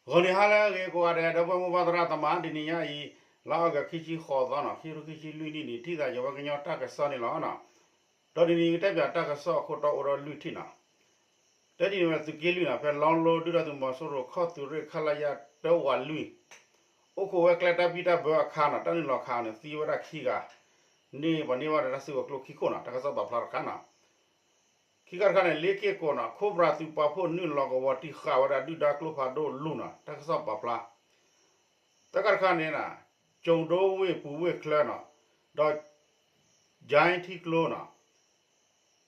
ဂီၤနံၤဟါလၢအဂ့ၤကိးဂၤဒဲး ဒီပုၢ်ဝဲၢ်မိၢ်ပၢ်သရၣ်သမါ တနံၤညါအံၤ လါအီကူး ခံဆံဃိးသီနီၤ ခံကထိခံဆံလွံၢ်နံၣ်န့ၣ် ထံၣ်သးယဝဲကညီတၢ်ကစီၣ်န့ၣ်လီၤ. ဒီးတနံၤအံၤ ကတဲပၠးတၢ်ကစီၣ်အခိၣ်တီအိၣ်ဒီးလွံၢ်ထံၣ်နီၤ. တထံၣ်န့ၣ်ဝဲသုးက့လွံၢ်နီၤ ဖဲလီလိဒုၣ်ဒါသုးမီၤစိရိၤခီၣ်သုးရ့ၣ် ခလရ တဝးလွံၢ် အိၣ်ခိးဝဲကျဲတၢ်ဘံၣ်တၢ်ဘၢအခါနီၤ တၢ်နုာ်လီၤခးန့ၣ် သံဝဲဒၣ်ခံဂၤ န့ၢ်ပှၤန့ၢ်ဘၣ်ဒီးတၢ်စုကဝဲၤကျိခံခိၣ်နီၤ တၢ်ကစီၣ်ပာ်ဖျါတခါနီၤ. ခံခါတခါန့ၣ် လ့က့ၢ်ကိးနီၤ ခိးဘြၤသုးပာ်ဖှိၣ်နုာ်လီၤကဝီၤတံၢ်ဃာ်ဝဲဒၣ် ဒုၣ်ဒါကျိဖးဒိၣ်လွံၢ်နီၤ တၢ်ကစီၣ်ပာ်ဖျါ တၢ်ခါတခါန့ၣ် ကၠိၤဒိဝ့ၢ်ပူၤဝ့ၢ်ချၢနီၤ ဒီး ကၠဲထံကျိနီၤ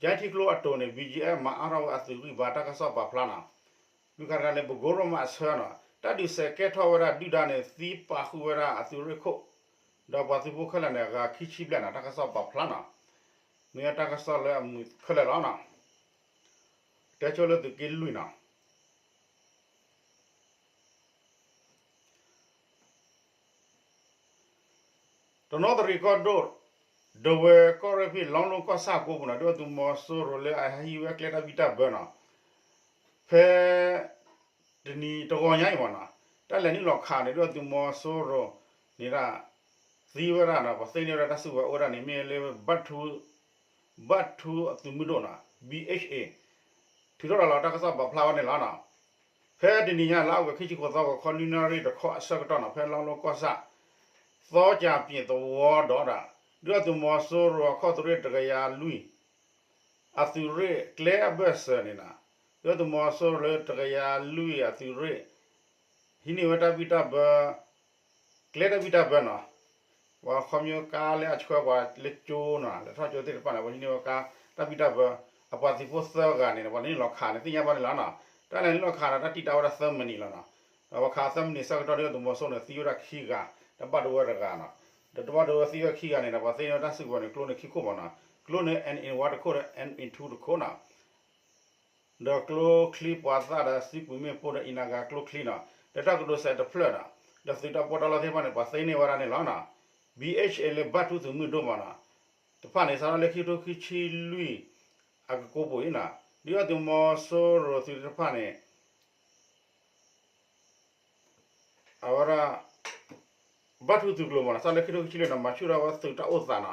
ကၠဲထံကျိအတိၤန့ၣ် ဘံၣ်ကၠံၣ်အဲၣ် မၤအါထီၣ်ဝဲအသုးဂံၢ်ဘါ တၢ်ကစီၣ်ပာ်ဖျါနီၤ. လွံၢ်ခါတခါလၢ ပကိရိမးအဆၢနီၤ တၢ်ဒုးစဲးကဲထီၣ်ဝဲဒၣ်ဒုၣ်ဒါန့ၣ် သံပာ်ဃုာ်ဝဲဒၣ်အသုးရ့ၣ်ခိၣ် ဒီးပှၤသုးဖိခဲလၢာ်န့ၣ် အဂၤခံဆံဘျဲၣ်နီၤ တၢ်ကစီၣ်ပာ်ဖျါနီၤ. မ့ၢ်တၢ်ကစီၣ်လၢအမုာ်ခဲလၢာ်လီၤနီၤ. တဲဆိလၢသုးက့လွံၢ်နီၤ တနီသရံၣ်ကီၢ်ဒိၣ် ဒဝဲၢ်ကီၢ်ရ့ၣ်ဖဲလီလိကီၢ်ဆၣ်ကိးပူၤနီၤ ဒုၣ်ဒါသုးမီၤစိရိၤလၢအဟံးဝဲကျဲတၢ်ဘံၣ်တၢ်ဘၢနီၤ ဖဲ တနံၤတဂီၤညါအံၤမ့ၢ်နီၤ တၢ်လဲၤနုာ်လီၤခးန့ၣ် ဒုၣ်ဒါသုးမီၤစိရိၤန့ၣ်ဒၣ် သံဝဲဒၣ်နီၤ ပှၤသ့န့ၢ်ဝဲဒၣ်တၢ်စုကဝဲၤအိၣ်ဝဲဒၣ်န့ၣ် မ့ၢ်လၢ ဘၣ်ထူအသုးမုၢ်ဒိၣ်နီၤ ဘံၣ်အ့ၣ်အ့ၣ် ထုးထီၣ်တၢ်လီၤ တၢ်ကစီၣ်ပာ်ဖျါဝဲန့ၣ်လီၤနီၤ. ဖဲတနံၤညါ လါအီကူး ခံဆံဃိးသီ ဂီၤခီနွံနၣ်ရံၣ်တခီအဆၢကတီၢ်နီၤ ဖဲလီလိကီၢ်ဆၣ် သီကၠၣ်ပ့ၣ်သဝီဒီး ဒုၣ်ဒါသုးမီၤစိရိၤအခီၣ်သုးရ့ၣ်တကယၤလွံၢ် အသုးရ့ၣ်ကျဲအဘၢၣ်စၢၤန့ၣ်နီၤ ဒုၣ်ဒါသုးမီၤစိရိၤလၢတကယၤလွံၢ်အသုးရ့ၣ် ဟံးန့ၢ်ဝဲတၢ်ဘံၣ်တၢ်ဘၢ ကျဲတၢ်ဘံၣ်တၢ်ဘၢနီၤ ပှၤခီဖျိကါလၢအဆှၢပှၤလၢကၠိနီၤ လဲၤထီၣ်ကၠိသ့ၣ်တဖၣ်န့ၣ် ပှၤဟံးန့ၢ်ဝဲကါ တၢ်ဘံၣ်တၢ်ဘၢ အပှၤသုးဖိသၢဂၤန့ၣ် ပှၤန့ၣ်နုာ်လီၤခးန့ၣ် သ့ၣ်ညါဘၣ်န့ၣ်လီၤနီၤ. တၢ်လဲၤနုာ်လီၤခးဒီး တၢ်တံာ်တာ်ဝဲဒၣ်သၢမံးနံးလီၤနီၤ. ဒီးပှၤခးသၢမံးနံးဆၢကတီၢ် ဒုၣ်ဒါသုးမီၤစိရိၤန့ၣ် သံဝဲဒၣ်ခံဂၤ ဒီးဘၣ်ဒိဝဲတဂၤနီၤ. ဒီးတဘၣ်ဒိဝဲသံဝဲခံဂၤန့ၣ်ဒီး ပှၤသ့န့ၢ်ဝဲတၢ်စုကဝဲၤန့ၣ် ကျိန့ၣ်ခံခိၣ်မ့ၢ်နီၤ. ကျိန့ၣ် N A one တခိၣ်ဒီး N A two တခိၣ်နီၤ. ဒီးကျိချံပှၤသၣ်ဒီးစုကွံာ်မ့ၣ်ပိၢ်ဒီးအံၤနၤဂၤကျိချံနီၤ ဒီးတၢ်ကတိၤစဲးတဖျၢၣ်နီၤ ဒီးသုးတၢ်ပီးတၢ်လီသ့ၣ်တဖၣ်န့ၣ် ပှၤသ့န့ၢ်ဝဲဒၣ်န့ၣ်လီၤနီၤ. B H A လၢဘၣ်ထူသုးမုၢ်ဒိၣ်မ့ၢ်နီၤ တဖၣ်န့ၣ် စးထီၣ်လၢခံကထိခံဆံလွံၢ် အကကိးပူၤအံၤနီၤ ဒုၣ်ဒါသုးမီၤစိရိၤသုးတဖၣ်န့ၣ် အဝဲဒၣ် ဘၣ်ထူသုးကျိၤမ့ၢ်နီၤ စးလၢခံကထိခံဆံလွံၢ်န့ၣ် မၤဆူၣ်ထီၣ်ဝဲသုးတၢ်အိၣ်သးနီၤ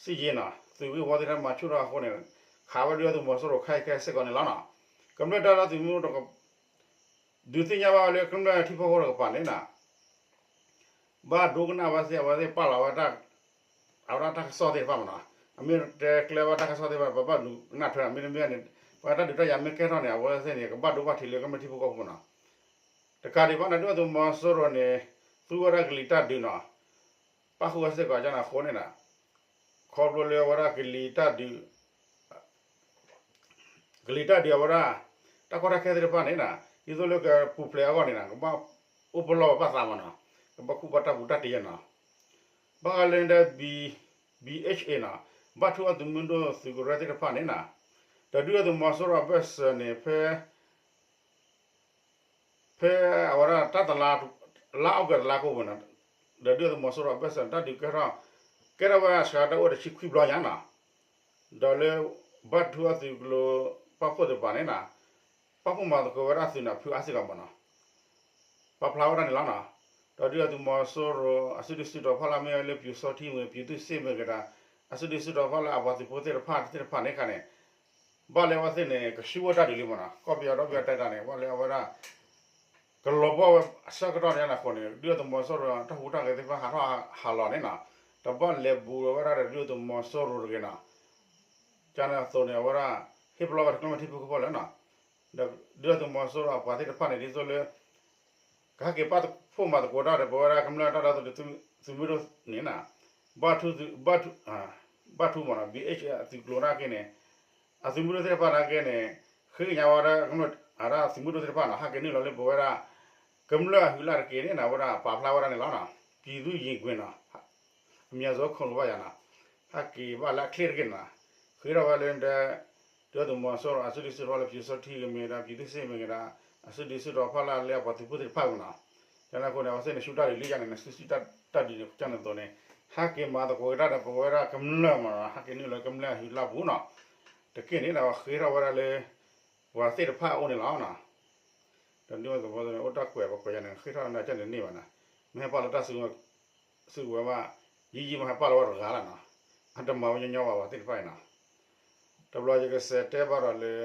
စံၣ်ယ့နီၤ သုးဂ့ၢ်ဝီသ့ၣ်တဖၣ်မၤဆူၣ်ထီၣ်အဃိန့ၣ် ခးဝဲဒုၣ်ဒါသုးမီၤစိရိၤခဲအံၤခဲစ့ၢ်ကီးန့ၣ်လီၤနီၤ. ကမျၢၢ်တၢ်ဒီသံၣ်မူ ဒုးသ့ၣ်ညါဘၣ်ဝဲလၢကမျၢၢ်ထံဖိကီၢ်ဖိတကပၤန့ၣ်နီၤ ဘၣ်ဒိကနၣ်ဝဲသ့ၣ် အဝဲသ့ၣ်ပာ်လီၤဝဲ အဝဲဒၣ်တၢ်ကစီၣ်သ့ၣ်တဖၣ်မ့ၢ်နီၤ အမ့ၢ်တဲကျဲဝဲတၢ်ကစီၣ်သ့ၣ်တဖၣ် ပဘၣ်ဒိကနၣ်ထွဲ မ့တမ့ၢ်န့ၣ် ပှၤတၢ်ဒုးတၢ်ယၤမ့ၢ်ကဲထီၣ်န့ၣ် အဝဲသ့ၣ်န့ၣ် ကဘၣ်ဒိဘၣ်ထံးလၢကမျၢၢ်ထံဖိကီၢ်ဖိမ့ၢ်နီၤ. တကးဒံးဘၣ်န့ၣ် ဒုၣ်ဒါသုးမီၤစိရိၤန့ၣ် သူဝဲဒၣ်ကလံၤတၢ်ဒုးနီၤ ပၣ်ဃုာ်ဝဲစ့ၢ်ကီးကန့ၣ်အဃိန့ၣ်နီၤ ခီဖျိလၢအဝဲဒၣ်ကလံၤတၢ်ဒုး ကလံၤတၢ်ဒုးအဝဲဒၣ် တၢ်ကီတၢ်ခဲသ့ၣ်တဖၣ်န့ၣ်နီၤ ဒ်သိးလၢကပူၤဖျဲးအဂီၢ်န့ၣ်နီၤ ကဘၣ်အိၣ်ပလီၢ်ဝဲဘၣ်သးမ့ၢ်နီၤ ကဘၣ်ခူၣ်ဘၣ်တၢ်ပူၤတၢ်တံၢ်နီၤ ဘၣ်ဃးလၢဒ် B H A နီၤ ဘၣ်ထူအသုးမုၢ်ဒိၣ်သုးကရၢသ့ၣ်တဖၣ်န့ၣ်နီၤ ဒီးဒုၣ်ဒါသုးမီၤစိရိၤအဘၢၣ်စၢၤန့ၣ် ဖဲ ဖဲအဝဲဒၣ်တၢ်တလါ လါအီကူးတလါကိးပူၤနီၤ ဒီးဒုၣ်ဒါသုးမီၤစိရိၤအဘၢၣ်စၢၤန့ၣ် တၢ်ဒုးကဲထီၣ် ကဲထီၣ်ဝဲအစှၤတၢ်အိၣ်တဆံခွံဘျီညါနီၤ ဒီးလၢ ဘၣ်ထူအသုးကျိၤပာ်ဖှိၣ်သ့ၣ်တဖၣ်န့ၣ်နီၤ ပာ်ဖှိၣ်မၤသကိးဝဲဒၣ်သုးန့ၣ် ဖုအါစ့ၢ်ကီးမ့ၢ်နီၤ ပာ်ဖျါဝဲဒၣ်န့ၣ်လီၤနီၤ. ဒီးဒုၣ်ဒါသုးမီၤစိရိၤ အစုဒုးစုတီၤဖီလာ်မ့ၢ်ဝဲလၢ ပျူစောထီးမ့ၢ်ဂ့ၤ ပြည်သူ့စစ် မ့ၢ်ဂ့ၤဒီး အစုဒုးစုတီၤဖီလာ်အပှၤသုးဖိသ့ၣ်တဖၣ်သ့ၣ်တဖၣ်န့ၣ်ခါန့ၣ် ဘၣ်လၢအဝဲသ့ၣ်န့ၣ် ကဆူၣ်ဝဲတၢ်ဒုးလံမ့ၢ်နီၤ ကီၢ်ပယီၤဒီဘ့ၣ်အတဲတၢ်န့ၣ် ဘၣ်လၢအဝဲဒၣ် ကလီၤဘီၣ်ဝဲအဆၢကတီၢ်န့ၣ်အဃိန့ၣ် ဒုၣ်ဒါသုးမီၤစိရိၤတၢ်ဟူးတၢ်ဂဲၤသ့ၣ်တဖၣ်ဟးထီၣ်ဟးလီၤန့ၣ်နီၤ တဘၣ်လဲၤဘူးဝဲဒၣ်ဒီးဒုၣ်ဒါသုးမီၤစိရိၤတဂ့ၤနီၤ ကန့ၣ်အသိးန့ၣ် အဝဲဒၣ် ဟ့ၣ်ပလီၢ်ဝဲတကျိၣ်မ့ၢ်ထံဖိကီၢ်ဖိလၢနီၤ ဒီးဒုၣ်ဒါသုးမီၤစိရိၤအပှၤသ့ၣ်တဖၣ်န့ၣ် ဒ်သိးလၢ ကဟဲက့ၤပာ်ဖှိၣ်မၤသကိးတၢ်ဒီး ပဝဲဒၣ်ကမျၢၢ်တၢ်ဒီသဒၢသုးမုၢ်ဒိၣ်န့ၣ်နီၤ ဘၣ်ထူ ဘၣ်ထူမ့ၢ်နီၤ BHA အသုးကျိၤနာ်က့န့ၣ် အသုးမုၢ်ဒိၣ်သ့ၣ်တဖၣ်နာ်က့န့ၣ် ဃ့ကညးဝဲဒၣ်ကမျၢၢ်အသုးမုၢ်ဒိၣ်သ့ၣ်တဖၣ်နီၤ ဟဲက့ၤနုာ်လီၤလၢပဝဲဒၣ် ကမျၢၢ်အဟံးလၢ်တက့ၢ်န့ၣ်နီၤ အဝဲဒၣ်ပာ်ဖျါဝဲဒၣ်န့ၣ်လီၤနီၤ ပြည်သူ့ရင်ခွင်နီၤ အမံၤအသိးခိၣ်လိာ်ဘၣ်ယၤနီၤ ဟဲက့ၤဘၣ်လၢအချ့တက့ၢ်နီၤ ဃ့ထီၣ်ဝဲလၢ ဒုၣ်ဒါသုးမီၤစိရိၤ အစုဒုးစုတီၤဖီလာ်လၢ ပျူစောထီးမ့ၢ်ဂ့ၤဒီး ပြည်သူ့စစ် မ့ၢ်ဂ့ၤဒီး အစုဒုးစုတီၤဖီလာ်လၢအပှၤသုးဖိသ့ၣ်တဖၣ်မ့ၢ်နီၤ ကန့ၣ်အဃိန့ၣ် အဝဲသ့ၣ်န့ၣ် ဆူၣ်တၢ်ဒုးလံယၤန့ၣ် နစုဆူၣ်တၢ်ဒုးန့ၣ် ကန့ၣ်အသိးန့ၣ် ဟဲက့ၤမၤသကိးက့ၤတၢ်ဒီး ပဝဲဒၣ်ကမျၢၢ်မ့ၢ်နီၤ ဟဲက့ၤနုာ်လီၤကမျၢၢ်အဟံးလၢ်ပူၤနီၤ တက့ၢ်န့ၣ်ဒီး ဃ့ထီၣ်ဝဲဒၣ်လၢ ပှၤသ့ၣ်တဖၣ်အအိၣ်န့ၣ်လီၤ. ဒ်သိးပှၤန့ၣ် အိၣ်တၢ်ကွဲး ပှၤကွဲးယၤန့ၣ် ဃ့ထီၣ်နၤကန့ၣ်န့ၢ်ဘၣ်နၤ, မ့ၢ်ဟဲပာ်လီၤတၢ်စုကဝဲၤဘၣ်, ယံာ်ယံာ်မ့ၢ်ဟဲပာ်လီၤဝဲတဂၤလီၤနီၤ, အတမၤဝဲညီညီဘၣ် ပှၤသ့ၣ်တဖၣ်အံၤနီၤ, တဘျီယကစးတဲဘၣ်ဒီးလၢ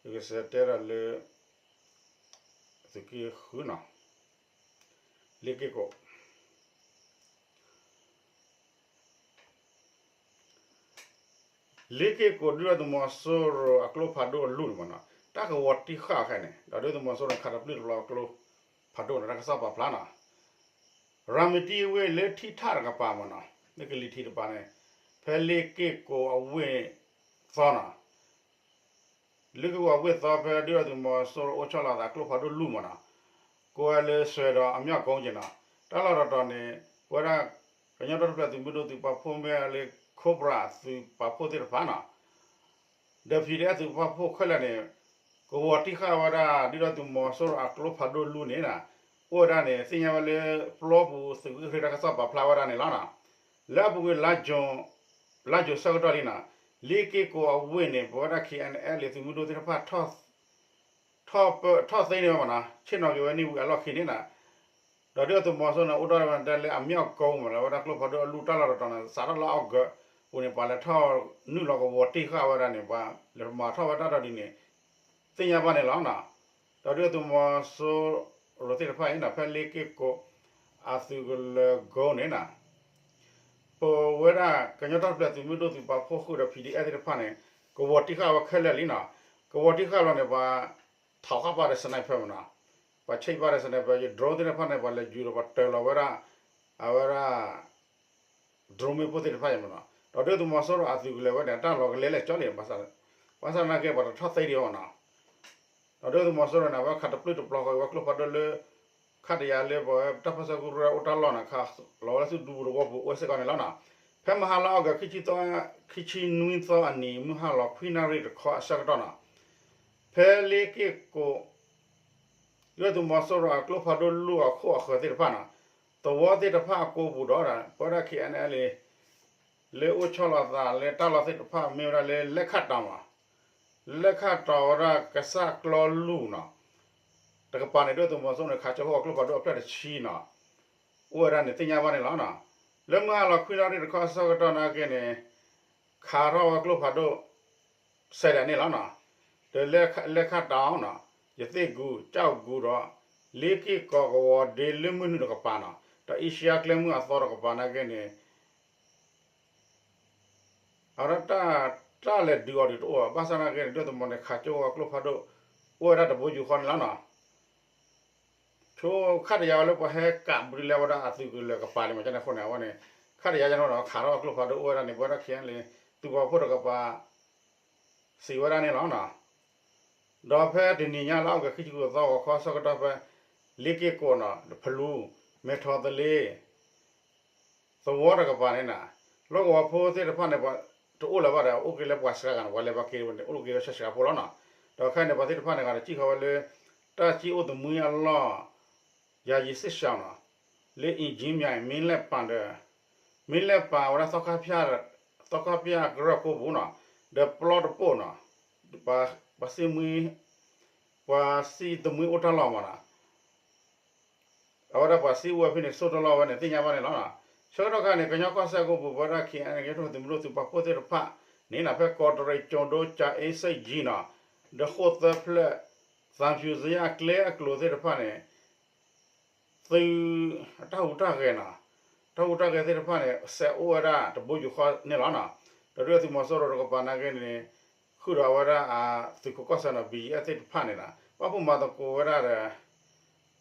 ယကစးတဲဒီးလၢ သုးက့ဃုနီၤ, လ့က့ၢ်ကိး လ့က့ၢ်ကိး ဒုၣ်ဒါသုးမီၤစိရိၤအကျိဖးဒိၣ်အလူၢ်န့ၣ်မ့ၢ်နီၤ, တၢ်ကဝီၤတံၢ်ဃာ်အခဲန့ၣ် ဒီးဒုၣ်ဒါသုးမီၤစိရိၤန့ၣ် ခးတပျုၢ်တပျီၤအကျိဖးဒိၣ်န့ၣ် တၢ်ကစီၣ်ပာ်ဖျါနီၤ, ရၤမတံဝ့ၢ်လၢထံထၣ်တကပၤမ့ၢ်နီၤ, လၢကလံၤထံးတပၤန့ၣ်, ဖဲလ့က့ၢ်ကိးအဝ့ၢ်သီနီၤ လ့က့ၢ်ကိးအဝ့ၢ်သီ ဖဲဒုၣ်ဒါသုးမီၤစိရိၤအိၣ်ဆီလီၤအသးအကျိဖးဒိၣ်လူၢ်မ့ၢ်နီၤ, ကိးဝဲလၢစွဲဒီးအမျီၢ်ကိက့ၤနီၤ, တၢ်လီၢ်တတီၤန့ၣ် ပဝဲဒၣ် ကညီတၢ်ထူၣ်ဖျဲးသုးမုၢ်ဒိၣ်သုးပာ်ဖှိၣ်မ့ၢ်လၢ Cobra သုးပာ်ဖှိၣ်သ့ၣ်တဖၣ်နီၤ ဒီး ပီၣ်ဒီအ့ၣ် သုးပာ်ဖှိၣ်ခဲလၢာ်န့ၣ် ကဝီၤတံၢ်ဃာ်ဝဲဒၣ် ဒုၣ်ဒါသုးမီၤစိရိၤအကျိဖးဒိၣ်လူၢ်န့ၣ်နီၤ, အိၣ်ဝဲဒၣ်န့ၣ် သ့ၣ်ညါဝဲလၢ ပျီပူၤသုးဂံၢ်ခရံာ်တၢ်ကစီၣ်ပာ်ဖျါဝဲဒၣ်န့ၣ်လီၤနီၤ, လၢအပူၤကွံာ် လါယူၤဆၢကတီၢ်လံနီၤ, လ့က့ၢ်ကိးအဝ့ၢ်န့ၣ် ပဝဲဒၣ် K N L A သုးမုၢ်ဒိၣ်သ့ၣ်တဖၣ် ထီၣ်ပၢထီၣ်သ့န့ၢ်ဝဲမ့ၢ်နီၤ, ဆ့ၣ်နီၤက့ၤဝဲန့ၢ်ဝံၤအလီၢ်ခံန့ၣ်နီၤ, ဒီးဒုၣ်ဒါသုးမီၤစိရိၤန့ၣ် အိၣ်ထီၣ်ဝဲဒၣ်လၢအမျီၢ်ကိမ့ၢ်လၢ ဝဲဒၣ်ကျိဖးဒိၣ်အလူၢ်တၢ်လီၢ်တတီၤန့ၣ် စးထီၣ်လၢအီကူးပူၤန့ၣ် ပှၤလဲၤထီၣ်နုာ်လီၤကဝီၤတံၢ်ဃာ်ဝဲဒၣ်န့ၣ် ပှၤလဲၤမၤထီၣ်ဝဲတၢ်ဒီးဒ်န့ၣ် သ့ၣ်ညါဘၣ်န့ၣ်လီၤနီၤ, ဒီးဒုၣ်ဒါသုးမီၤစိရိၤသ့ၣ်တဖၣ်အံၤနီၤ ဖဲလ့က့ၢ်ကိးအသုးကလၢၤကိန့ၣ်နီၤ ပဝဲဒၣ်ကညီတၢ်ထူၣ်ဖျဲးသုးမုၢ်ဒိၣ်သုးပာ်ဖှိၣ်ဃုာ်ဒီး P D F သ့ၣ်တဖၣ်န့ၣ် ကဝီၤတံၢ်ဃာ်ဝဲခဲလၢာ်လံနီၤ, ကဝီၤတံၢ်ဃာ်လီၤန့ၣ် ပှၤ ထီၣ်ဃာ်ပာ်ဒီး sniper မ့ၢ်နီၤ, ပှၤဆံးပာ်ဒီး sniper drone သ့ၣ်တဖၣ်န့ၣ် ပှၤလဲၤယူၤဒီးပှၤတၢၤလီၤဝဲဒၣ် အဝဲဒၣ် drone မ့ၣ်ပိၢ်သ့ၣ်တဖၣ်အံၤမ့ၢ်နီၤ, ဒီးဒုၣ်ဒါသုးမီၤစိရိၤအသုးကလၢၤဝဲန့ၣ် တၢ်လီၤကလဲလၢာ်ကၠီလံ, ဘၣ်ဆၣ်သနာ်က့ ပှၤတထီၣ်သ့ဒံးအီၤနီၤ ဒီးဒုၣ်ဒါသုးမီၤစိရိၤန့ၣ် အဝဲခးတပျုၢ်တပျီၤဃီၤဝဲကျိဖးဒိၣ်လၢ ခါတယၤလၢပဝဲတၢ်ပၢဆှၢကရူၢ်အိၣ်တၢ်လီၢ်န့ၣ် ခးလီၤဝဲလၢသုးဒူပူၤတဝီပူၤအိၣ်စ့ၢ်ကီးန့ၣ်လီၤနီၤ, ဖဲမဟါလါအီကူး ခံဆံနွံသီအနံၤ မုၢ်ဟါလီၤခွံနၣ်ရံၣ်တခီအဆၢကတီၢ်နီၤ, ဖဲလ့က့ၢ်ကိး ဒုၣ်ဒါသုးမီၤစိရိၤအကျိဖးဒိၣ်လူၢ်အခိၣ်အဃၢၤသ့ၣ်တဖၣ်နီၤ, သဝီသ့ၣ်တဖၣ်အကိပူၤဒီး ပဝဲဒၣ် K N L A လၢအိၣ်ဆီလီၤသးလၢတၢ်လီၢ်သ့ၣ်တဖၣ်မ့ၢ်ဝဲဒၣ်လၢလဲၣ်ခၣ်တီၤမး, လဲၣ်ခၣ်တီၤဝဲဒၣ်ကစၢ်ကျီလူၢ်နီၤ, တကပၤန့ၣ် ဒုၣ်ဒါသုးမီၤစိရိၤန့ၣ် ခးကၠိဖိအကျိဖးဒိၣ်အဖျၢၣ်တဆံနီၤ, အိၣ်ဝဲဒၣ်န့ၣ်သ့ၣ်ညါဘၣ်န့ၣ်လီၤနီၤ, လၢမုၢ်ဟါလီၤခွံနၣ်ရံၣ်တခီအဆၢကတီၢ်နာ်က့န့ၣ် ခးထီၣ်ဝဲကျိဖးဒိၣ် စဲးဒၣ်န့ၣ်လီၤနီၤ, ဒီးလဲၣ်ခၣ်တီၤနီၤ, ယသ့ၣ်ကူၤ ကၠီၣ်ကူၤဒီး လ့က့ၢ်ကိးကဝီၤဒ့လၢမုၢ်နုာ်တကပၤနီၤ, ဒီးအ့ရှံယါကျဲမုၢ်အသီတကပၤနာ်က့န့ၣ် အဝဲဒၣ်တၢ်လဲၤဒုးအီၤဒုးတအိၣ်ဘၣ်, ဘၣ်ဆၣ်နာ်က့န့ၣ် ဒုၣ်ဒါသုးမီၤန့ၣ် ခးကၠိဖိအကျိဖးဒိၣ် အိၣ်ဝဲဒၣ်တဘိယူၢ်ဃီန့ၣ်လီၤနီၤ, ဆိခါတယၤဝဲလၢပှၤဟဲကးဘျုးလၢဝဲဒၣ်အသုးကလၢၤကပၤလံမး ကန့ၣ်အဃိန့ၣ် အဝဲန့ၣ် ခါတယၤယဲန့ၣ်ဒီး ခးထီၣ်အကျိဖးဒိၣ်အိၣ်ဝဲဒၣ်န့ၣ် ပဝဲဒၣ် K N L A သုးပာ်ဖှိၣ်တကပၤ စံးဝဲဒၣ်န့ၣ်လီၤနီၤ, ဒီးဖဲတနံၤညါလါအီကူး ခံဆံဃုသီ ဂီၤခီဆၢကတီၢ်ဖဲ လ့က့ၢ်ကိးနီၤ ဖလူ မဲာ်ထီၣ်သလ့ သဝီတကပၤန့ၣ်နီၤ, လီၢ်ကဝီၤဖိသ့ၣ်တဖၣ်န့ၣ် တအိၣ်လၢၤဘၣ်ဒီး အိၣ်က့ၤလၢပှၤစှၤဂၤန့ၣ် ပှၤလဲၤဘၣ်က့ၤန့ၣ် အိၣ်က့ၤလၢဆှၢစှၤဖိလီၤနီၤ, ဒီးခဲအံၤန့ၣ် ပှၤသ့ၣ်တဖၣ်န့ၣ် ဂၤတစံၣ်ဃီဝဲလၢ တၢ်စံၣ်အိၣ်သမံအလီၢ် ယၤယံၤစ့ၢ်ကီးနီၤ, လၢအံၤကၠံမၠဲၤ မ့ၢ်လဲၣ်ပၣ်ဒီး မ့ၢ်လဲၣ်ပၣ်ဝဲဒၣ် သီခါဖၠၣ်ကရၢၢ်ကိပူၤနီၤ, ဒီးပျီတပိၢ်နီၤ, ပှၤစံၣ်မှံ ပှၤစံၣ်သမံအိၣ်တၢ်လီၢ်မးနီၤ, အဝဲဒၣ်ပှၤစံၣ်အိၣ်ဝဲဖဲန့ၣ် ဆိၣ်တၢ်လီၢ်ဝဲန့ၣ် သ့ၣ်ညါဘၣ်န့ၣ်လီၤနီၤ, ဆၢကတီၢ်ခါန့ၣ် ကညီကီၢ်စဲၣ်ကိပူၤ ပဝဲဒၣ် K N L A ကညီတၢ်ထူၣ်ဖျဲးသုးမုၢ်ဒိၣ်သုးပာ်ဖှိၣ်သ့ၣ်တဖၣ်န့ၣ်နီၤ ဖဲကီးတရံး ကၠိၤဒိ ကၠၤအ့စ့ၣ်ယံၤနီၤ, ဒီးဃိၣ်သၢဖျၢၣ် သးဖၠူၤစယၣ်ကျဲအကျိၤသ့ၣ်တဖၣ်န့ၣ် သုး တၢ်ဟူးတၢ်ဂဲၤနီၤ, တၢ်ဟူးတၢ်ဂဲၤသ့ၣ်တဖၣ်န့ၣ် စဲးအိၣ်ဝဲဒၣ်တဘိယူၢ်ဃီန့ၣ်လီၤနီၤ, ဒီးဒုၣ်ဒါသုးမီၤစိရိၤတကပၤနာ်က့န့ၣ် ဃုာ်ဒီးအဝဲဒၣ်အသုးခိးကီၢ်ဆၢနီၤ B G F သ့ၣ်တဖၣ်န့ၣ်နီၤ ပာ်ဖှိၣ်မၤသကိးဝဲဒၣ်ဒီး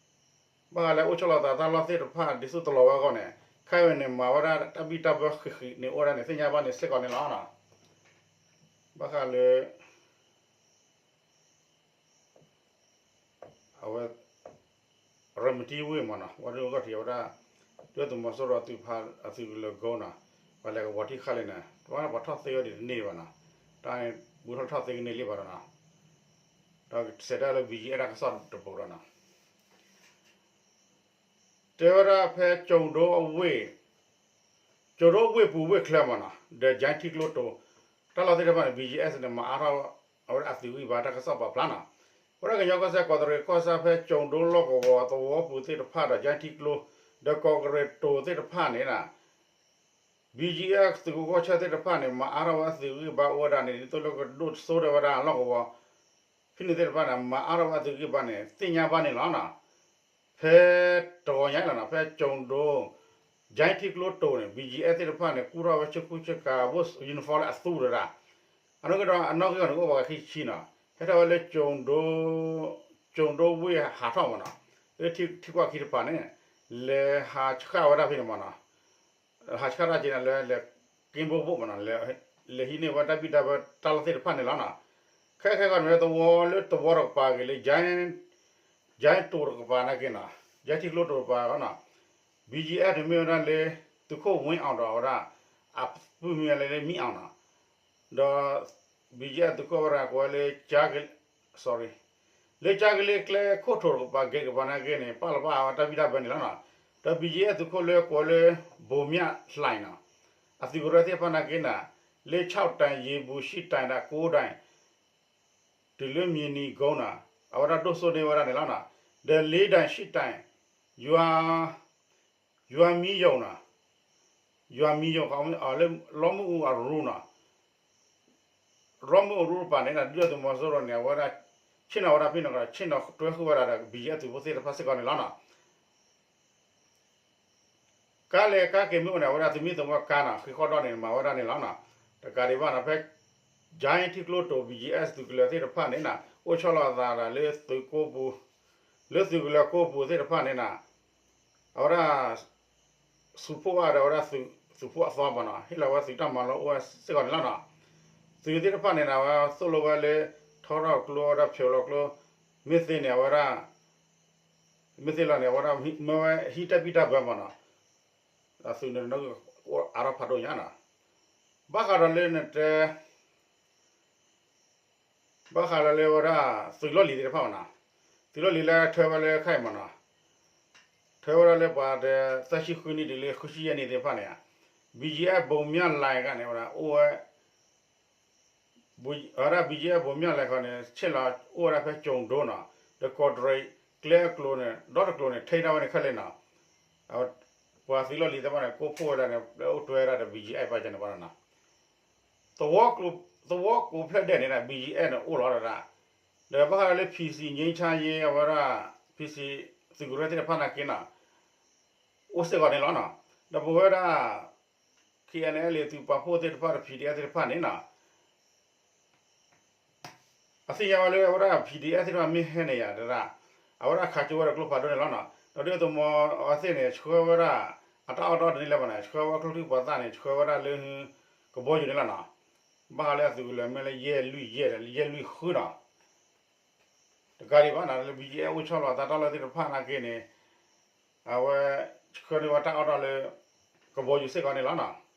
ဘၣ်ဃးလၢအိၣ်ဆီလီၤသးတၢ်လီၢ်သ့ၣ်တဖၣ် ဒ်သိးတလီၤဝဲအဂီၢ်န့ၣ် ခဲအံၤန့ၣ် မၤဝဲဒၣ်တၢ်ဘံၣ်တၢ်ဘၢဃံးဃံးန့ၣ် အိၣ်ဝဲဒၣ်န့ၣ် သ့ၣ်ညါဘၣ်န့ၣ်စ့ၢ်ကီးန့ၣ်လီၤနီၤ, ဘၣ်ဃးလၢ အဝဲ ရၤမတံဝ့ၢ်မးနီၤ ဝဲဒၣ်ဂီၢ်ထံးဝဲဒၣ် ဒုၣ်ဒါသုးမီၤစိရိၤအသုးကလၢၤကိနီၤ ပှၤလဲၤကဝီၤတံၢ်ဃာ်လံန့ၣ် တဘၣ်ပှၤထီၣ်သ့ဝဲဒၣ်တန့ၢ်ဘၣ်နီၤ, တၢ်ဘူးထီၣ်ထီၣ်သ့ကန့ၢ်လံဘၣ်ဒီးနီၤ, ဒီးစဲးဒၣ်လၢ B G F တၢ်ကစီၣ်တပိၤဒီးနီၤ တဲဝဲဒၣ်ဖဲကၠိၤဒိအဝ့ၢ် ကၠိၤဒိဝ့ၢ်ပူၤဝ့ၢ်ချၢမးနီၤ ဒီးကၠဲထံကျိတိၤ တၢ်လီၢ်သ့ၣ်တဖၣ်န့ၣ် B G F န့ၣ် မၤအါထီၣ်အဝဲဒၣ်အသုးဂံၢ်ဘါတၢ်ကစီၣ်ပာ်ဖျါနီၤ, ဝဲဒၣ်ကညီကီၢ်စဲၣ် ကီးတရံးကီၢ်ဆၣ်ဖဲကၠိၤဒိလီၢ်ကဝီၤသဝီပူၤသ့ၣ်တဖၣ်ဒီး ကၠဲထံကျိ ဒီးကီးတရံးတိၤသ့ၣ်တဖၣ်န့ၣ် BGF သုးခိၣ်ကီၢ်ဆၢသ့ၣ်တဖၣ်န့ၣ် မၤအါထီၣ်ဝဲအသုးဂံၢ်ဘါအိၣ်ဝဲဒၣ်န့ၣ် ဒ်သိးလၢကဒိၣ်စိဒၣ်ဝဲဒၣ်လီၢ်ကဝီၤ ဖဲန့ၣ်သ့ၣ်တဖၣ်န့ၣ် မၤအါထီၣ်ဝဲအသုးဂံၢ်ဘါန့ၣ် သ့ၣ်ညါဘၣ်န့ၣ်လီၤ. ဖဲတဂီၤညါအံၤလီၤနီၤ ဖဲကၠိၤဒိ ကၠဲထံကျိတိၤန့ၣ် BGF သ့ၣ်တဖၣ်န့ၣ် ကူၣ်ထီၣ်ဝဲဆ့ကူဆ့ကၤ uniform လၢအသူတဒၣ် အနီၢ်ကီၢ်ဒီး အနီၢ်ကီၢ်န့ၣ် အိၣ်ပှၤခံဆံနီၤ ဟဲထီၣ်ဝဲလၢ ကၠိၤဒိဝ့ၢ်ဟးထီၣ်မးနီၤ လၢထံကွၢ်ခံတပၤန့ၣ် လဲၤဟးဆှၣ်ဝဲဒၣ်ဖဲန့ၣ်မးနီၤ ဟးဆှၣ်တၢ်က့ၤန့ၣ်လၢ လဲၤက့ဘိဘိမးနီၤ လဲၤဟံးန့ၢ်ဝဲတၢ်ဘံၣ်တၢ်ဘၢတၢ်လီၢ်သ့ၣ်တဖၣ်န့ၣ်လီၤနီၤ. ခဲခဲကီးန့ၣ် သဝီလၢသဝီတကပၤဂ့ၤလၢ ကၠဲတိၤတကပၤနာ်က့နီၤ ကၠဲထံကျိတိၤတကပၤနီၤ BGF န့ၣ်မ့ၢ်ဝဲဒၣ်လၢ သုးခိၣ်ဝ့အီၤဒီးအဝဲဒၣ် အပုၢ်မ့ၢ်ဝဲလၢမံအီၤနီၤ ဒီး BGF သုးခိၣ်ဝဲဒၣ်ကိးဝဲလၢ sorry လၢကၠါကလ့ကျဲခိၣ်ထိးတကပၤ gate တကပၤနာ်က့န့ၣ် ပာ်လီၤပာ်အဝဲတၢ်ဘံၣ်တၢ်ဘၢန့ၣ်လီၤနီၤ. ဒီး BGF သုးခိၣ်လၢကိးဝဲလၢ ဘိးမၠၣ်လှိုင်နီၤ အသုးကရၢသ့ၣ်တဖၣ်နာ်က့န့ၣ် လၢဆီၣ်တၢ် ယ့ၤဘူး ရှံၣ်တၢ်ဒီးကိးဒၣ် တုၤလၢမံၤနံၤကိနီၤ အဝဲဒၣ်ဒိၣ်စိန့ၢ်ဝဲဒၣ်န့ၣ်လီၤနီၤ. ဒီးလ့ဒၣ် ရှံၣ်တၢ် ယွၤ ယွၤမံယိာ်နီၤ ယွၤမံယိာ် လၢလီမုၢ်အူအရူနီၤ လီမုၢ်အူအရူတပၤန့ၣ် ဒုၣ်ဒါသုးမီၤစိရိၤန့ၣ် အဝဲဒၣ် ဆ့ၣ်နီၤဝဲဒၣ်ဖဲန့ၣ်ကီး ဆ့ၣ်နီၤတွဲဃုာ်ဝဲဒၣ်ဒီး BGF သုးဖိသ့ၣ်တဖၣ်စ့ၢ်ကီးန့ၣ်လီၤနီၤ. ကါလဲၤကါက့ၤမ့ၢ်အိၣ်န့ၣ် အဝဲဒၣ်သုးမ့ၢ်သဝီကါနီၤ ဃ့ဃီဒီန့ၣ် မၤဝဲဒၣ်န့ၣ်လီၤနီၤ. တကးဒံးဘၣ်နီၤ ဖဲ ကၠဲထံကျိတိၤ BGF သုးကလၢၤသ့ၣ်တဖၣ်န့ၣ်နီၤ အိၣ်ဆီလီၤအသးဒီးလၢသုးကိးပူၤ လၢသုးကလၢၤကိးပူၤသ့ၣ်တဖၣ်န့ၣ်နီၤ အဝဲဒၣ် သုးဖိအါဒီးဝဲဒၣ်သုးဖိအသီမးနီၤ ဟ့ၣ်လီၤဝဲသုးတၢ်မၤလိအိၣ်ဝဲစ့ၢ်ကီးန့ၣ်လီၤနီၤ. သုးသ့ၣ်တဖၣ်န့ၣ်နီၤ အဝဲသိၣ်လိဝဲလၢ ထီထီၣ်ကျိ အဝဲဒၣ်ဖျိးလီၤကျိ မ့ၢ်သ့န့ၣ် အဝဲဒၣ် မ့ၢ်သ့လီၤန့ၣ် အဝဲဒၣ်မ့ၢ်ဝဲဟံးတၢ်ဘံၣ်တၢ်ဘၢမးနီၤ. သုးန့ၣ်နီၢ်ကီၢ်အါထီၣ်ဖးဒိၣ်ညါနီၤ. ဘၣ်ဃးဒီးလၢနတဲ ဘၣ်ဃးဒီးလၢဝဲဒၣ် သုးလီၢ်လံၤသ့ၣ်တဖၣ်မးနီၤ, သုးလီၢ်လံၤလၢထၢဝဲလၢခဲအံၤမးနီၤ, ထၢဝဲဒၣ်လၢပှၤဒီးသၢဆံဃုနံၣ်တုၤလၢဃုဆံယဲၢ်နံၣ်သ့ၣ်တဖၣ်န့ၣ်, BGF ဘိးမၠၣ်လဲၤခီန့ၣ် အိၣ်ဝဲ အဝဲဒၣ် BGF ဘိးမၠၣ်လဲၤခီန့ၣ် ဆ့ၣ်လီၤအိၣ်ဝဲဒၣ်ဖဲကၠိၤဒိနီၤ, ဒီးကီးတရံးကျဲအကျိၤန့ၣ် ဒီတကျိၤန့ၣ် ထံၣ်ဒၣ်ဝဲန့ၣ်ခဲလၢာ်နီၤ, ပှၤသုးလီၢ်လံၤသ့ၣ်တဖၣ်န့ၣ် ကိးဖှိၣ်ဝဲဒၣ်န့ၣ် လၢအိၣ်တွဲဒၣ်ဒီး BGF ပာ်ကန့ၣ်ဘၣ်နီၤ. သဝီကိးဖျၢၣ်ဒဲးန့ၣ် BGF န့ၣ် အိၣ်လီၤဒၣ်, ဒီးဘၣ်ဃးဒီးလၢ PC ငြိမ်းချမ်းရေး အဝဲဒၣ် PC သုးကရၢသ့ၣ်တဖၣ်နာ်က့နီၤ, အိၣ်စ့ၢ်ကီးန့ၣ်လီၤနီၤ. ဒီးပဝဲဒၣ် KNLA သုးပာ်ဖှိၣ်သ့ၣ်တဖၣ်ဒီး PDF သ့ၣ်တဖၣ်န့ၣ်နီၤ အသ့ၣ်ညါဝဲလၢအဝဲဒၣ် PDF သ့ၣ်တဖၣ်မ့ၢ်ဟဲန့ၣ်ယၤတဒၣ်, အဝဲဒၣ်ခးကၠိဝဲဒၣ်ကျိဖးဒိၣ်န့ၣ်လီၤနီၤ. ဒီးဒုၣ်ဒါသုးမီၤအဝဲသ့ၣ်န့ၣ် ဆှၢဝဲဒၣ် အတၢ်အီၣ်တၢ်အီတန့ၢ်လၢၤဘၣ်န့ၣ် ဆှၢဝဲကျိချံပှၤသၣ်န့ၣ် ဆှၢဝဲဒၣ်လၢ ကဘီယူၤန့ၣ်လီၤနီၤ. ဘၣ်ဃးလၢအသုးကလၢၤမ့ၢ်လၢယဲၢ်လွံၢ်ယဲၢ် ယဲၢ်လွံၢ်ဃုနီၤ. တကးဒံးဘၣ်နီၤ လၢ BGF အိၣ်ဆီလီၤအသးတၢ်လီၢ်သ့ၣ်တဖၣ်နာ်က့န့ၣ် အဝဲဆှၢန့ၢ်ဝဲတၢ်အီၣ်တၢ်အီလၢ ကဘီယူၤစ့ၢ်ကီးန့ၣ်လီၤနီၤ.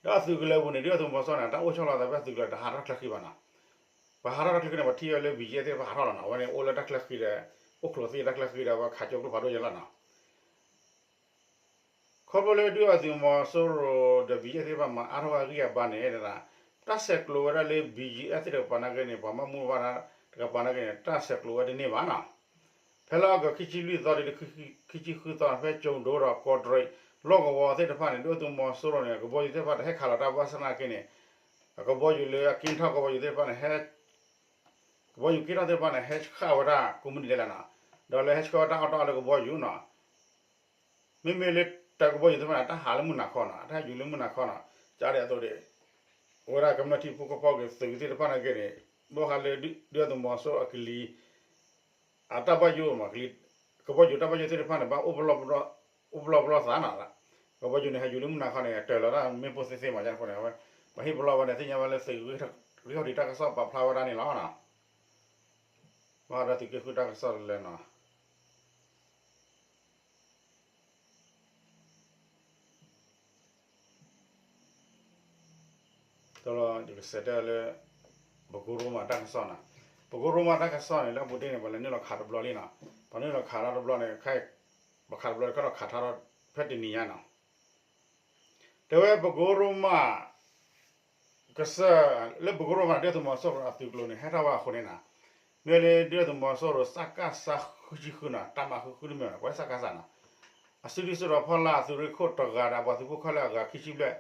ဒီးအသုးကလၢၤပူၤန့ၣ် ဒုၣ်ဒါသုးမီၤစိရိၤန့ၣ် တၢ်အိၣ်ဆီလီၤသးဖဲသုးကလၢၤ တဟးထီၣ်တၢ်ချၢဃံဘၣ်နီၤ. ပှၤဟးထီၣ်တၢ်ချၢဃံန့ၣ် ပှၤထံၣ်ဝဲလၢ BGF သ့ၣ်တဖၣ်ဟးထီၣ်လီၤနီၤ. အဝဲန့ၣ်အိၣ်လၢတၢ်ချၢဃံဒီး အိၣ်ချိးသ့ၣ်တၢ်ချၢဃံဒီး အဝဲခးကၠိကျိဖးဒိၣ်ယဲလီၤနီၤ. ခီဖျိလၢဒုၣ်ဒါသုးမီၤစိရိၤဒီး BGF သ့ၣ်တဖၣ်မၤအါထီၣ်ဝဲအဂံၢ်အဘါန့ၣ် တၢ်ဆဲးကျိးဝဲဒၣ်လၢ BGF သ့ၣ်တကပၤနာ်က့န့ၣ် ပှၤဘၣ်မူဘၣ်ဒါတကပၤနာ်က့န့ၣ် တၢ်ဆဲးကျိးဝဲတန့ၢ်ဘၣ်နီၤ. ဖဲလါအီကူး ခံဆံလွံၢ်သီ တုၤလၢခံဆံဃုသီ ဖဲကၠိၤဒိဒီးကီးတရံး လီၢ်ကဝီၤသ့ၣ်တဖၣ်န့ၣ် ဒုၣ်ဒါသုးမီၤစိရိၤန့ၣ် ကဘီယူၤသ့ၣ်တဖၣ်တဟဲခးလီၤတၢ်ဘၣ်ဆၣ်နာ်က့န့ၣ် ကဘီယူၤလၢအက့ၤထီၣ်ကဘီယူၤသ့ၣ်တဖၣ်န့ၣ် ဟဲ ကဘီယူၤက့ၤထီၣ်သ့ၣ်တဖၣ်န့ၣ် ဟဲဆှၣ်ဝဲဒၣ်ကိးမုၢ်နံၤဒဲးလီၤနီၤ. ဒီးလၢဟဲဆှၣ်ဝဲတၢ်အီၣ်တၢ်အီလၢကဘီယူၤနီၤ. မ့မ့ၢ်လၢတၢ်ကဘီယူၤသ့ၣ်တဖၣ်န့ၣ် တၢ်ဟးလၢမုၢ်နၤခီနီၤ, တၢ်ဟဲယူၤလၢမုၢ်နၤခီနီၤ. ကဒီးအသိးဒီး အဝဲဒၣ်ကမျၢၢ်ထံဖိကီၢ်ဖိက့ၤသုးသ့ၣ်တဖၣ်နာ်က့န့ၣ် ဘၣ်ဃးလၢဒုၣ်ဒါသုးမီၤစိရိၤအကလံၤ အတၢ်ဘၣ်ယိၣ်မး ကဘီယူၤတၢ်ဘၣ်ယိၣ်သ့ၣ်တဖၣ်န့ၣ် ဘၣ်အိၣ် အိၣ်ပလီၢ်ပလီၢ်သးနီၤ. ကဘီယူၤန့ၣ် ဟဲယူၤလၢမုၢ်နၤခီန့ၣ် တၢၢ်လီၤတၢ်မ့ၣ်ပိၢ်သ့သ့မး ယါန့ၣ် ပှၤဟ့ၣ်ပလီၢ်ဝဲန့ၣ် သ့ၣ်ညါဝဲလၢသုးဂံၢ်ထီၣ်ဒံးတၢ်ကစီၣ်ပာ်ဖျါဝဲဒၣ်န့ၣ်လီၤ. ဘၣ်ဒီးသုးက့ဃုတၢ်ကစီၣ်တလဲနီၤ. တလီၤ ယကစံးတဲလၢ ပကိရိမးတၢ်ကစီၣ်နီၤ. ပကိရိမးတၢ်ကစီၣ်န့ၣ် လၢအပူၤတ့ၢ်န့ၣ် ပှၤလဲၤနုာ်လီၤခးတဘျီလံနီၤ. ပှၤနုာ်လီၤခးတဘျီန့ၣ် ခဲ ပခးတဘျီခီဒီးခးထါဒီး ဖဲတနံၤညါနီၤ. တဲဝဲပကိရိမး ကစၢၢ် လၢပကိရိမး ဒုၣ်ဒါသုးမီၤစိရိၤအသုးကျိၤန့ၣ် ဟဲထီၣ်ဝဲအဃိန့ၣ်နီၤ. မ့ၢ်လၢဒုၣ်ဒါသုးမီၤစိရိၤ စကစ ဃုဆံဃုနီၤ တၢ်မၤဃုဃုတမ့ၢ်နီၤ ပှၤစကစနီၤ အစုဒုၣ်စုတီၤဖီလာ်အသုးရ့ၣ်ခိၣ်တဂၤဒီး အပှၤသုးဖိခဲလၢာ်အဂၤခံဆံဘျဲၣ်န့ၣ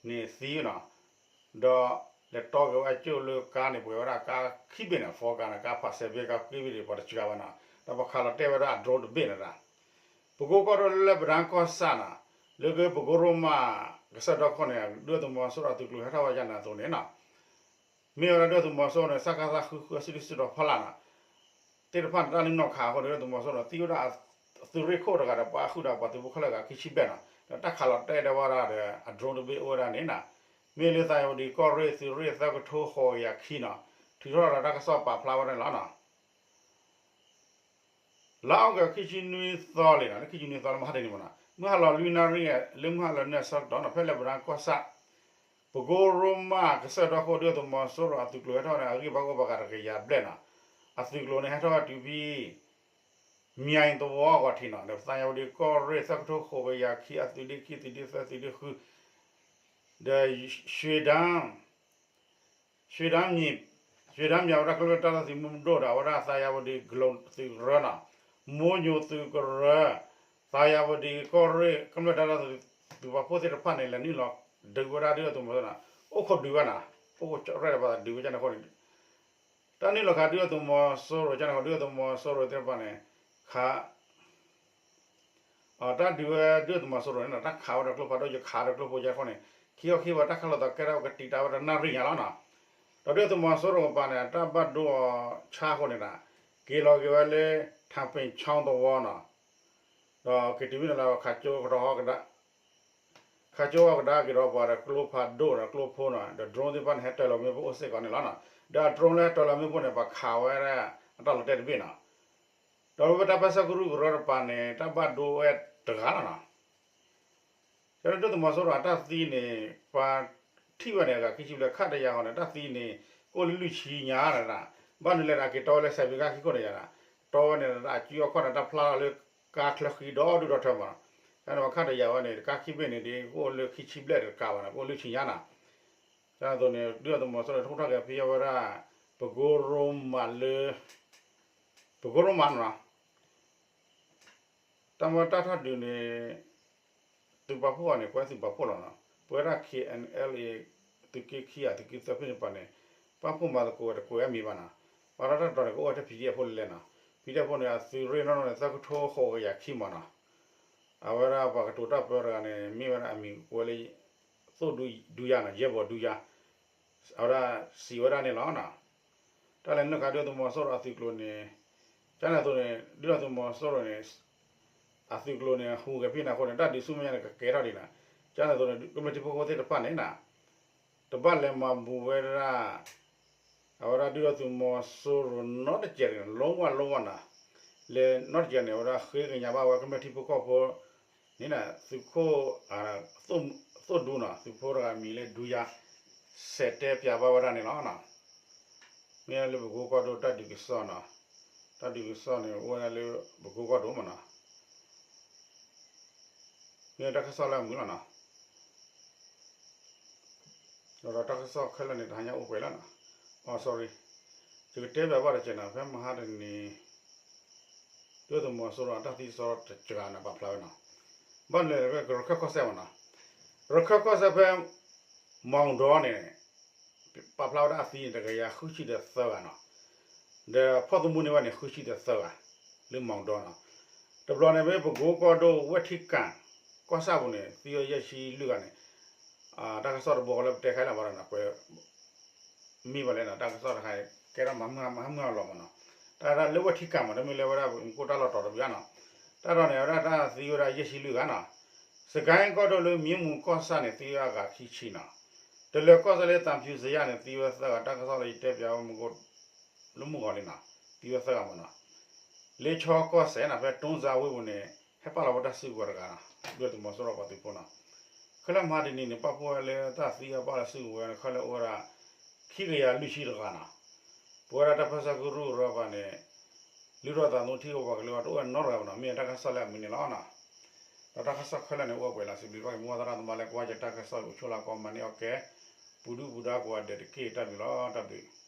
်သံနီၤ ဒီးလဲၤတီက့ၤဝဲကၠိလၢကါန့ၣ် ပှဲၤဝဲဒၣ်ကါခံဘ့ၣ်န့ၣ် four ကါန့ၣ် ကါဖးစဲးဘ့ၣ် ကါက့ဘ့ၣ်န့ၣ် ပှၤတစှၤဘၣ်နီၤ ဒီးပှၤခးလီၤတဲာ်ဝဲဒၣ်အ drone တဘ့ၣ်န့ၣ်ဒၣ် ပကိကီၢ်ဒိၣ်လၢပဒၢကီၢ်ဆၣ်နီၤ လၢကပကိရိမး ကစၢၢ်ဒီခိၣ်န့ၣ် ဒုၣ်ဒါသုးမီၤစိရိၤအသုးကျိၤဟဲထီၣ်ဝဲဒၣ်န့ၣ်အသိးန့ၣ်နီၤ မ့ၢ်ဝဲဒၣ်ဒုၣ်ဒါသုးမီၤစိရိၤန့ၣ် စကစ ဃုဃုအစုဒုၣ်စုတီၤဖီလာ်နီၤ သ့ၣ်တဖၣ်န့ၣ် တၢ်လုၢ်နီၢ်ခးအဃိန့ၣ် ဒုၣ်ဒါသုးမီၤစိရိၤန့ၣ် သံဝဲဒၣ်အသုးရ့ၣ်ခိၣ်တဂၤဒီး ပှၤဃုာ်ဒီးပှၤသုးဖိခဲလၢာ်အဂၤခံဆံဘျဲၣ်နီၤ ဒီးတၢ်ခးလီၤတဲာ်ဒီးဝဲဒၣ်ဒီး အ drone တဘ့ၣ်အိၣ်ဝဲဒၣ်န့ၣ်နီၤ မ့ၢ်လၢသးယဝဒံကီၢ်ရ့ၣ်သုးရ့ၣ်သၢကထိဃိးကယၤခံနီၤ ထုးထီၣ်ဒီးတၢ်ကစီၣ်ပာ်ဖျါဝဲဒၣ်န့ၣ်လီၤနီၤ လါအီကူးခံဆံနွံသီလံနီၤ လၢခံဆံနွံသီလၢမဟါတနံၤမနီၤ မုၢ်ဟါလီၤလွံၢ်နၣ်ရံၣ် လၢမုၢ်ဟါလီၤနၣ်ရံၣ်အဆၢကတီၢ်နီၤ ဖဲလၢပဒၢကီၢ်ဆၣ် ပကိရိမး ကစၢၢ်ဒီခိၣ် ဒုၣ်ဒါသုးမီၤစိရိၤအသုးကျိၤဟဲထီၣ်န့ၣ် အဂံၢ်ဘါအိၣ်ပှၤဂၤတကယၤဘျဲၣ်နီၤ အသုးကျိၤန့ၣ်ဟဲထီၣ်ဝဲတုၤဖဲ မၠဲၣ်သဝီအဂီၤထံးနီၤ ဒီးသးယဝဒံကီၢ်ရ့ၣ်သၢကထိဃိးကယၤခံ အသုးဒ့ခံ သုးဒ့သၢ သုးဒ့ဃု ဒီး ရွှေဒန်း ရွှေဒန်းမြစ် ရွှေဒန်းမြစ် အဝဲဒၣ်ကမျၢၢ်တၢ်ထီၣ်သုးမုၢ်ဒိၣ်ဒီး အဝဲဒၣ်သးယဝဒံကလုာ်သုးကရၢနီၤ မိညိသုးကရၢ သးယဝဒံကီၢ်ရ့ၣ် ကမျၢၢ်တၢ်ထီၣ်သုး သုးပာ်ဖှိၣ်သ့ၣ်တဖၣ်န့ၣ် လဲၤနုာ်လီၤဒုးဝဲဒၣ်ဒုၣ်ဒါသုးမီၤစိရိၤနီၤ အိၣ်ခိးဒုးဝဲနီၤ အိၣ်ခိးရဲၣ်ဒီးပှၤဒုးဝဲဒၣ်န့ၣ်အဃိန့ၣ် တၢ်နုာ်လီၤခးဒုၣ်ဒါသုးမီၤစိရိၤကန့ၣ်အဃိ ဒုၣ်ဒါသုးမီၤစိရိၤသ့ၣ်တဖၣ်န့ၣ် ခး တၢ်ဒုးဝဲဒုၣ်ဒါသုးမီၤစိရိၤန့ၣ် တၢ်ခးဝဲဒီးကျိဖးဒိၣ် ယခးဒီးကျိဖိကဲအဃိန့ၣ် ခံခီခံဘၣ်တၢ်ခးလိာ်သးကဲထီၣ်ကတံာ်တာ်ဝဲတနၣ်ရံၣ်ညါလီၤနီၤ ဒီးဒုၣ်ဒါသုးမီၤစိရိၤကပၤန့ၣ် တၢ်ဘၣ်ဒိအီၤဆါအဃိန့ၣ်ဒီး က့ၤလီၤက့ၤဝဲလၢ ထးပ့ၤချီသဝီနီၤ ဒီးက့ၤတုၤမ့ၢ်န့ၣ်လီၤ ခးကၠိကဒီး ခးကၠိအီၤကဒါက့ၤဒီးပှၤဒီးကျိဖးဒိၣ်ဒီးကျိဖိနီၤ ဒီး drone သ့ၣ်တဖၣ်န့ၣ် ဟဲတၢၤလီၤမ့ၣ်ပိၢ်အိၣ်စ့ၢ်ကီးန့ၣ်လီၤနီၤ ဒီးအ drone လၢဟဲတၢၤလီၤမ့ၣ်ပိၢ်န့ၣ် ပှၤခးဝဲဒၣ်အတၢ်လီၤတဲာ်တဘ့ၣ်နီၤ ဒီးလၢတၢ်ပၢဆှၢကရူၢ်ကရၢတပၤန့ၣ် တၢ်ဘၣ်ဒိဝဲတဂၤလီၤနီၤ ကဲလၢဒုၣ်ဒါသုးမီၤစိရိၤအတၢ်သံန့ၣ် ပှၤထံၣ်ဝဲန့ၣ် အဂၤခံဆံဘျဲၣ် ခးတယာ်ဃီန့ၣ် တၢ်သံန့ၣ် ကအိၣ်လၢလွံၢ်ဆံညါန့ၣ်ဒၣ် ဘၣ်နုၤလဲၣ်ဒီး က့ၤတီဝဲလၢစဲးဘ့ကၣ်ခံခိၣ်န့ၣ်ယါဒီး တီဝဲန့ၣ်ဒီး အစုအခီၣ်န့ၣ် တၢ်ဖျါထီၣ်လၢကါချၢဃံဒီဒူၣ်ဒီထၢမး ကဲန့ၣ်ပှၤခးတယာ်ဝဲန့ၣ် ကါခံဘ့ၣ်န့ၣ်ဒ် ကအိၣ်လၢခံဆံဘျဲၣ်တကးဘၣ်န့ၣ် ကအိၣ်လၢဆံညါနီၤ ကဲန့ၣ်အသိးန့ၣ် ဒုၣ်ဒါသုးမီၤစိရိၤန့ၣ် ထိၣ်ထီၣ်က့ၤဖဲအဝဲဒၣ် ပကိရိမးလၢ ပကိရိမးနီၤ တၢ်မ့ၢ်တၢ်ထီၣ်ဒုးန့ၣ် သုးပာ်ဖှိၣ်အီၤန့ၣ် ကွဲသုးပာ်ဖှိၣ်လီၤနီၤ ပဝဲဒၣ် KNLA သုးက့ခံဂၤ သုးက့သၢဖဲန့ၣ်ပၤန့ၣ် ပာ်ဖှိၣ်မၤသကိးဝဲတကွဲးအမံၤဘၣ်နီၤ ပှၤတၢ်ထီၣ်တတီၤန့ၣ် ကအိၣ်ဝဲထဲ PDF ဖိလဲၣ်လဲၣ်နီၤ PDF ဖိန့ၣ် အသုးရ့ၣ်နီၢ်နီၢ်န့ၣ် သၢကထိဃိးကယၤခံမးနီၤ အဝဲဒၣ်ပှၤကတိၤတၢ်ပၢတဂၤန့ၣ် မ့ၢ်ဝဲဒၣ်အမံၤကွဲးလၢ သိၣ်ဒူယါနီၤ ယဲၢ်ဘီဒူယါ အဝဲဒၣ်စံးဝဲဒၣ်န့ၣ်လီၤနီၤ တၢ်လဲၤနုာ်ခးဒုၣ်ဒါသုးမီၤစိရိၤအသုးကျိၤန့ၣ် ကန့ၣ်အသိးန့ၣ် ဒုၣ်ဒါသုးမီၤစိရိၤန့ၣ် အသုးကျိၤန့ၣ် ဟူးဂဲၤဖဲန့ၣ်အဃိန့ၣ် တၢ်ဒုးဆူမဲာ်ညါန့ၣ် ကကဲထီၣ်ဒံးနီၤ ကန့ၣ်အသိးန့ၣ် ကမျၢၢ်ထံဖိကီၢ်ဖိသ့ၣ်တဖၣ်န့ၣ်နီၤ တဘၣ်လဲၤမၤဘူးဝဲဒၣ် အဝဲဒၣ်ဒုၣ်ဒါသုးမီၤစိရိၤနီတစဲးန့ၣ် လုံးဝလုံးဝနီၤ လဲၤနီတစဲးန့ၣ် အဝဲဒၣ်ဃ့ကညးဘၣ်ဝဲကမျၢၢ်ထံဖိကီၢ်ဖိန့ၣ် သုးခိၣ် သိၣ်ဒူနီၤ သုးဖိတဂၤမံၤလၢဒူယါ စဲးတဲပၠးဘၣ်ဝဲဒၣ်န့ၣ်လီၤနီၤ မ့ၢ်လၢပကိကီၢ်ဒိၣ်တၢ်ဒုးကစီၣ်နီၤ တၢ်ဒုးကစီၣ်န့ၣ် အိၣ်ဝဲဒၣ်လၢပကိကီၢ်ဒိၣ်မးနီၤ မ့ၢ်တၢ်ကစီၣ်လၢအမုာ်လီၤနီၤ ဒီးတၢ်ကစီၣ်ခဲလၢာ်န့ၣ် တဟါညါအိၣ်ပှဲၤလီၤနီၤ အိ sorry ယကတဲပၠးဘၣ်တစဲးနီၤ ဖဲမဟါတနံၤ ဒုၣ်ဒါသုးမီၤစိရိၤအတၢ်သံစ့ၢ်တစှၤန့ၣ် ပာ်ဖျါဝဲနီၤ ဘၣ်လဲၣ်ဖဲရခၢၣ်ကီၢ်စဲၣ်မးနီၤ ရခၢၣ်ကီၢ်စဲၣ်ဖဲ မီၣ်ဒီန့ၣ် ပာ်ဖျါဝဲဒၣ်အသံန့ၣ် တကယၤဃုဆံဒီးသၢဂၤနီၤ ဒီးဖီၣ်သမူန့ၢ်ဝဲန့ၣ် ဃုဆံဒီးသၢဂၤ လၢမီၣ်ဒီနီၤ တဘျီန့ၣ် မ့ၢ်ပကိကီၢ်ဒိၣ်ဝဲၢ်ထံကၣ် ကီၢ်ဆၣ်ပူၤန့ၣ် သံဝဲယဲၢ်ဆံလွံၢ်ဂၤန့ၣ် တၢ်ကစီၣ်တဘိလၢပတဲခဲလၢာ်မးဒီး ကွဲး မ့ၢ်ဘၣ်လဲၣ်နီၤ တၢ်ကစီၣ်တခါ ကဲထီၣ်မၤမုာ်မၤမုာ်အလီၢ်မးနီၤ တၢ်ဒၣ်လၢဝဲၢ်ထံကၣ်မး တမ့ၢ်လၢဝဲဒၣ်မူခိၣ်တၢ်လီၢ်တီၤတဘျုးနီၤ တၢ်ဒီးန့ၣ် အဝဲဒၣ်တၢ်သံဝဲဒၣ်ယဲၢ်ဆံလွံၢ်ဂၤနီၤ စကဲကီၢ်ဒိၣ်လၢမံမူၤကီၢ်ဆၣ်န့ၣ် သံဝဲအဂၤခံဆံနီၤ တလၢၤကီၢ်စဲၣ်လၢသးဖၠူစယါန့ၣ် သံဝဲသၢဂၤ တၢ်ကစီၣ်လၢယတဲပၠးဝဲမူခိၣ် လၢမုၢ်ဂီၤလံနီၤ သံဝဲသၢဂၤမးနီၤ လ့ဆီကီၢ်စဲၣ်နီၤ ဖဲတိစါဝ့ၢ်ပူၤန့ၣ် ဟဲပာ်လီၤဝဲတၢ်စုကဝဲၤတဂၤနီၤ ဒုၣ်ဒါသုးမီၤစိရိၤပှၤသုးဖိနီၤ ခဲလၢာ်မဟါတနံၤန့ၣ် ပာ်ဖှိၣ်ဝဲလၢတၢ်သံအပာ်လီၤစုကဝဲၤန့ၣ် ခဲလၢာ်အိၣ်ဝဲဒၣ် ခံကယၤလွံၢ်ဆံတဂၤနီၤ ပဝဲဒၣ်တၢ်ပၢဆှၢကရူၢ်ကရၢပှၤန့ၣ် လုၢ်ထီၣ်သးသမူထံၣ်ဝဲပှၤကလုာ်အီၤတအိၣ်နီတဂၤဘၣ်နီၤ မ့ၢ်တၢ်ကစီၣ်လၢအမုာ်န့ၣ်လီၤနီၤ ဒီးတၢ်ကစီၣ်ခဲလၢာ်န့ၣ် အိၣ်ဝဲပှဲၤလီၤ စံးဘျုးဘၣ်က့ၤမိၢ်သရၣ်သမါလၢကွၢ်ယတၢ်ကစီၣ်အိၣ်ဆိးလၢကီးမၤန့ၢ်အီၣ်ကဲ ပူၤဒုၣ်ပူၤဒါကိးဂၤဒဲးတက့ၢ် တၢ်ဘျုးလီၤ တၢ်ဘျုး